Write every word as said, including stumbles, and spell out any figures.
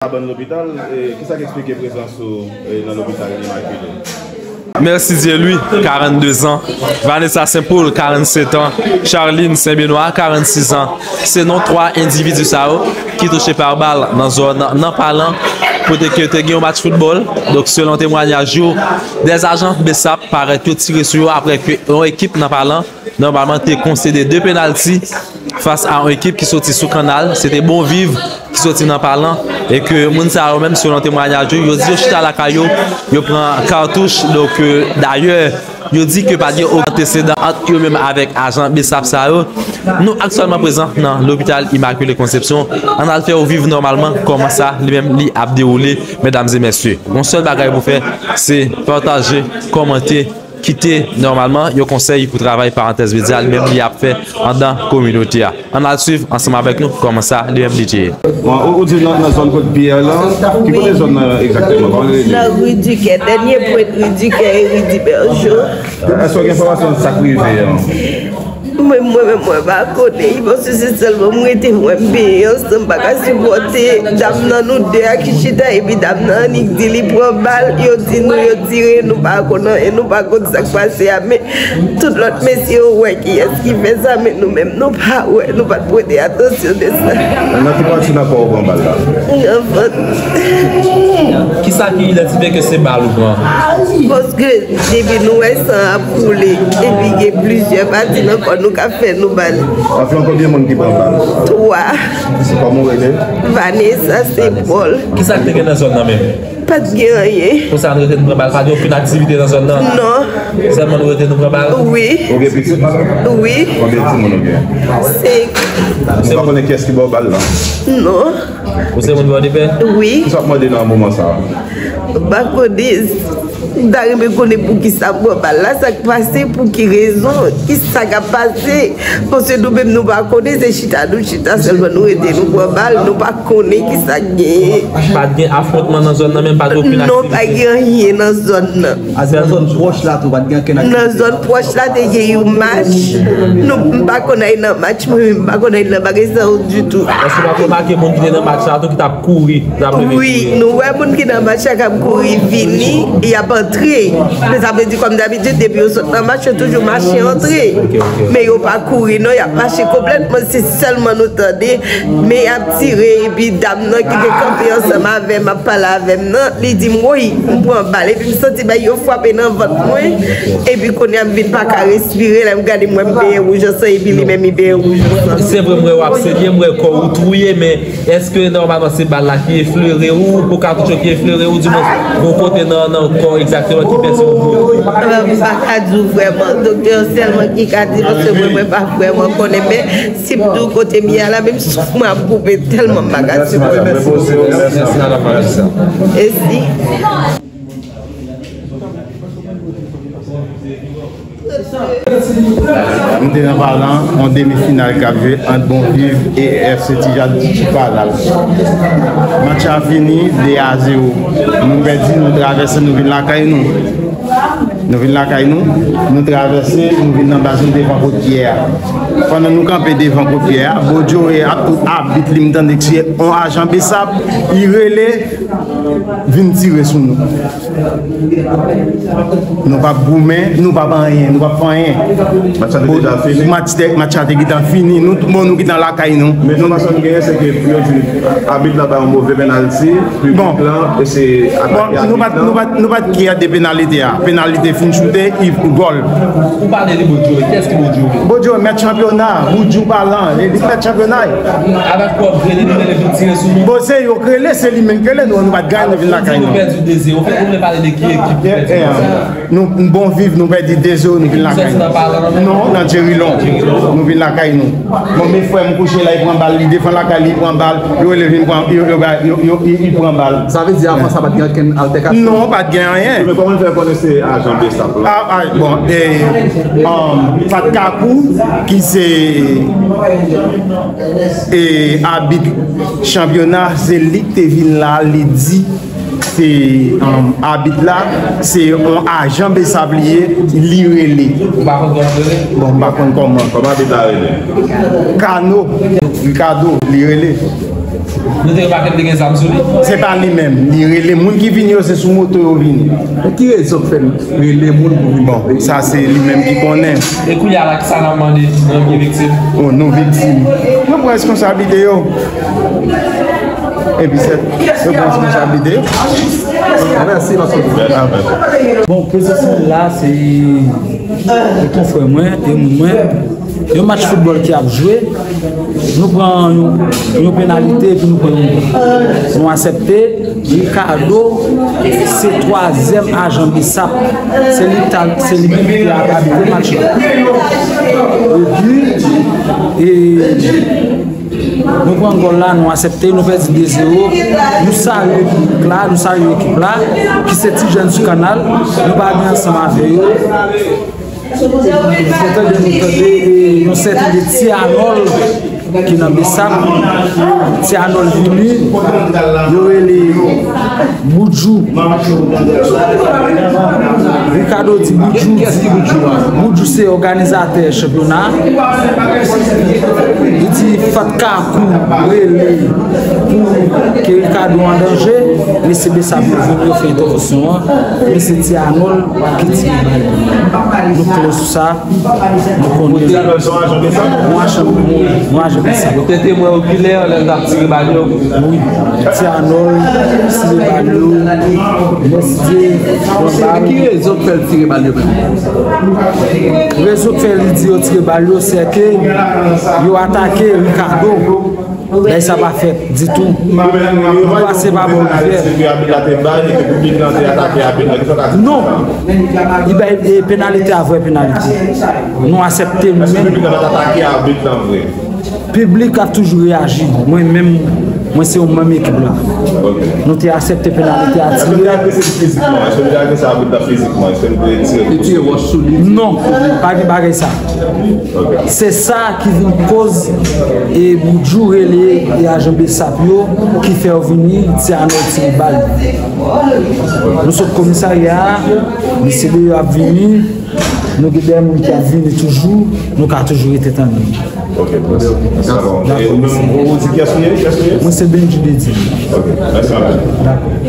Kabann lopital, e, kisa k eksplike prezans ou, e, nan lopital Imakile? Mercidier Louis, karannde zan, Vanessa Saint Paul, karannset an, Charline Saint Benoît, karannsis an. Se non twa endividi sa yo ki touche pa bal nan zòn nan Palan, kote ke te gen yon match foutbòl. Donk, selon temwayaj yo, de ajan BSAP parèt yo tire sou yo apre ke yon ekip nan Palan nòmalman te konsede de penalti fas a yon ekip ki soti sou Kannal. Se te Bon Viv ki soti nan Palan e ke moun sa yo menm, selon temwayaj yo, yo di yo chita lakay yo, yo pran katouch. Donk, e, dayè, yo di ke pa gen okenn antesedan ant yo menm avèk ajan BSAP sa yo. Nou aktyèlman prezan nan lopital Immaculée Conception. Ann al fè yo viv nòmalman kòman sa li menm li ap dewoule, medam e mesye. Yon sèl bagay pou fè, se pataje, kòmante, kite nòmalman yon konsèy pou travay Parantèz Medya li menm li ap fè anndan kominote a. Ann al swiv ansanm avèk nou kòman sa li menm li te ye. Bon, ou, ou di nan, nan zòn Kot Pyè la, ki kote zòn nan egzakteman? Kòman li rele? Nan Ri Dikè, dènye pwent Ri Dikè e Ri Di Bèjo. Èske w gen enfòmasyon sa k rive an? Mwen, mwen menm, mwen pa konnen. Bon, si se sèlman m rete, mwen m benyen ansanm, m pa ka sipòte dam nan, nou de a ki chita, epi dam nan annik di li pran bal, yo di nou, yo tire, nou pa konn anyen, nou pa konn sa k pase a, men tout lòt mesye yo wè kiyès ki fè sa, men nou menm, nou pa wè, nou pa t prete atansyon de sa. Nan ki pati nan kò w pran bal la? Nan vant. Kisa ki idantifye ke se bal ou pran? Paske depi nou wè san ap koule, epi gen plizyè pati nan kò nou k ap fè nou bal. Anflan, konbyen moun ki pran bal? Twa. Kòman w rele? Vanessa Saint Paul. Kisa k te gen nan zòn nan menm? Pa t gen anyen. Konsa nou rete nou pran bal, pa t gen okenn aktivite nan zòn nan? Non. Sèlman nou rete nou pran bal? Wi. Ou gen pitit? Wi. Konbyen timoun ou gen? Senk. Ou pa konnen kiyès ki ba w bal la? Non. Ou se moun Pòdepè? Wi. Kisa w ap mande nan moman sa a? M pa konnen. M ta renmen konnen poukisa m pran bal la, sa k pase, pou ki rezon, kisa k ap pase. Paske nou menm nou pa konnen, se chita nou chita sèlman, nou rete nou pran bal, nou pa konnen kisa k genyen. Pa t gen afwontman nan zòn nan menm, pa t gen okenn aktivite? Non, pa gen anyen nan zòn nan. A, se nan zòn pwòch la tou, pa t gen okenn aktivite? Nan zòn pwòch la, te gen yon match. Nou, m pa konn al nan match, mwen menm, m pa konn al nan bagay sa yo ditou. Èske w pa t remake moun ki te nan match la tou ki t ap kouri, ki t ap leve kouri? Wi, nou wè moun ki nan match la k ap kouri vini, y ap antre. Men sa vle di, kòm dabitid, depi yo sot nan match, yo toujou mache antre. Ok, ok. Men yo pa kouri, non, y ap mache konplètman. Se sèlman nou tande, men y ap tire, epi dam nan ki te kanpe ansanm avè m, ap pale avè m nan, li di m, woy, m pran bal, epi m santi bay yo frape nan vant mwen, epi kounye a m vin pa ka respire, lè m gade m wè m benyen wouj ansan, epi li menm li benyen wouj ansan. Se vre, m wè w ap senyen, m wè kò w touye, men èske nòmalman se bal la ki eflere w, oubyen katouch yo ki eflere w, dimwens, gon kote nan, nan kò w egzakteman ki pèse w? M pa ka di w vrèman, doktè yo sèlman ki ka di, paske mwen, mwen pa vrèman konnen, men si m di w kote m ye a la, menm souf mwen ap koupe tèlman m pa ka sipòte. Mèsi, madanm Vanessa. Mèsi. Nou te nan Palan, yon demi final k ap jwe ant Bon Viv e FC Ti Jad Ti Kanal. Match la fini, de a zewo. Nou pèdi, nou travèse, nou vin lakay nou. Nou vin lakay nou, nou travèse, nou vin nan baz nou devan Kot Pyè a. Pandan nou kanpe devan Kot Pyè a, Bodjo e ak tout abit li, m tande k se yon ajan BSAP, li rele, vin tire sou nou. Nou p ap goumen, nou p ap anyen, nou p ap fè anyen. Match la te deja fini? Match te, match la te gentan fini. Nou, bon, nou gentan lakay nou. Men enfòmasyon m genyen, se ke yo di abit la bay yon move penalti, piblik lan eseye atake abit lan. Bon, nou pa t, nou pa t, nou pa t kè de penalite a. Penalite fin choute, i gòl. Ou pale de Bodjo, kiyès ki Bodjo? Bodjo, mèt chanpyona, Boudjou Palan, e li mèt chanpyona. Avèk kòb, rele, li rele, vin tire sou nou. Bon, se yo k rele, se li menm k rele nou, nou pa t gade, nou vin lakay nou. Alò, si w di nou pèdi de zewo, ou vle pale de ki ekip ki pèdi konsa? Nou, Bon Viv, nou pèdi de zewo, nou vin lakay nou. Sòti nan Palan? Non, nan Djerilon. Djerilon. Nou vin lakay nou. Bon, men frè m kouche la, li pran bal, li devan lakay li, li pran bal, yo rele vin pran, yo, yo, yo, yo, li, li pran bal. Sa vle di, avan sa, pa t gen okenn altèkasyon? Non, pa t gen anyen. Men kòman l fè konnen se ajan BSAP la? Ah, ah, bon, e, um, Pat Kakou, ki se, e, abit chanpyona, se li k te vin la, li di, se, um, abit la, se yon ajan BSAP li ye, li rele. Ou pa konn kòman l rele? Bon, m pa konn kòman. Kòman abit la rele? Kano, Ricardo, li rele. Nou te remakè l te gen zam sou li. Se pa li menm. Li rele moun ki vini yo, se sou moto yo vini. Men ki rezon k fè l rele moun pou vin? Bon, sa se li menm ki konnen. E kounye a la, ki sa n ap mande? Nou ki viktim? Oh, nou viktim. Yo pran responsablite yo. Epi se, yo pran responsablite yo. Mèsi, Masoud. Bon, prezans mwen la, se, se konfrè mwen, e moun mwen. Yon match foutbòl ki ap jwe, nou pran yon, yon penalite epi nou pran yon gòl. Nou aksepte. Ricardo se twazyèm ajan Bsap. Se li k ta, se li menm ki te abitre match la. Epi, e, nou pran gòl la, nou aksepte, nou pèdi de zewo. Nou salye piblik la, nou salye ekip la, ki se ti jèn sou kanal, nou pa gen ansanm avè yo. Nou tande, nou tande, e, yon sèten de Ti Anòl ki nan Bsap. Ti Anòl vini, yo rele Boudjou. Ricardo di Boudjou, di Boudjou se òganizatè chanpyona. Li di Fat Kakou rele pou ke Ricardo an danje, mesye Bsap yo vini, yo fè entèvansyon an, mesye Ti Anòl ki tire bal. Nou klè sou sa. Nou konnen. Mwen ajan, mwen ajan Bsap. Ou te temwen okilè lè l t ap tire bal yo? Wi. Ti Anòl tire bal yo. Mesye, bon bal. Ki rezon k fè l tire bal yo menm? Rezon k fè li di yo tire bal yo, se ke yo atake Ricardo. Bagay sa pa fèt ditou. Nou pase pa bò rivyè. Non. Li bay, e, penalite a vrè penalite. Nou aksepte nou menm. Piblik ap toujou reyaji. Mwen menm, mwen se yon manm ekip la. Nou te aksepte penalite a tire. Li tire wòch sou li? Non, pa gen bagay sa. Se sa ki vin koz e Boudjou rele e ajan Bsap yo ki fè yo vini, Ti Anòl tire bal. Nou sot komisarya a, mesye yo ap vini, nou gen de moun ki ap vini toujou, nou ka toujou rete tande. Ok, mèsi. Dakò, mèsi. Mwen se Benji Dedi. Ok, mèsi anpil. Dakò.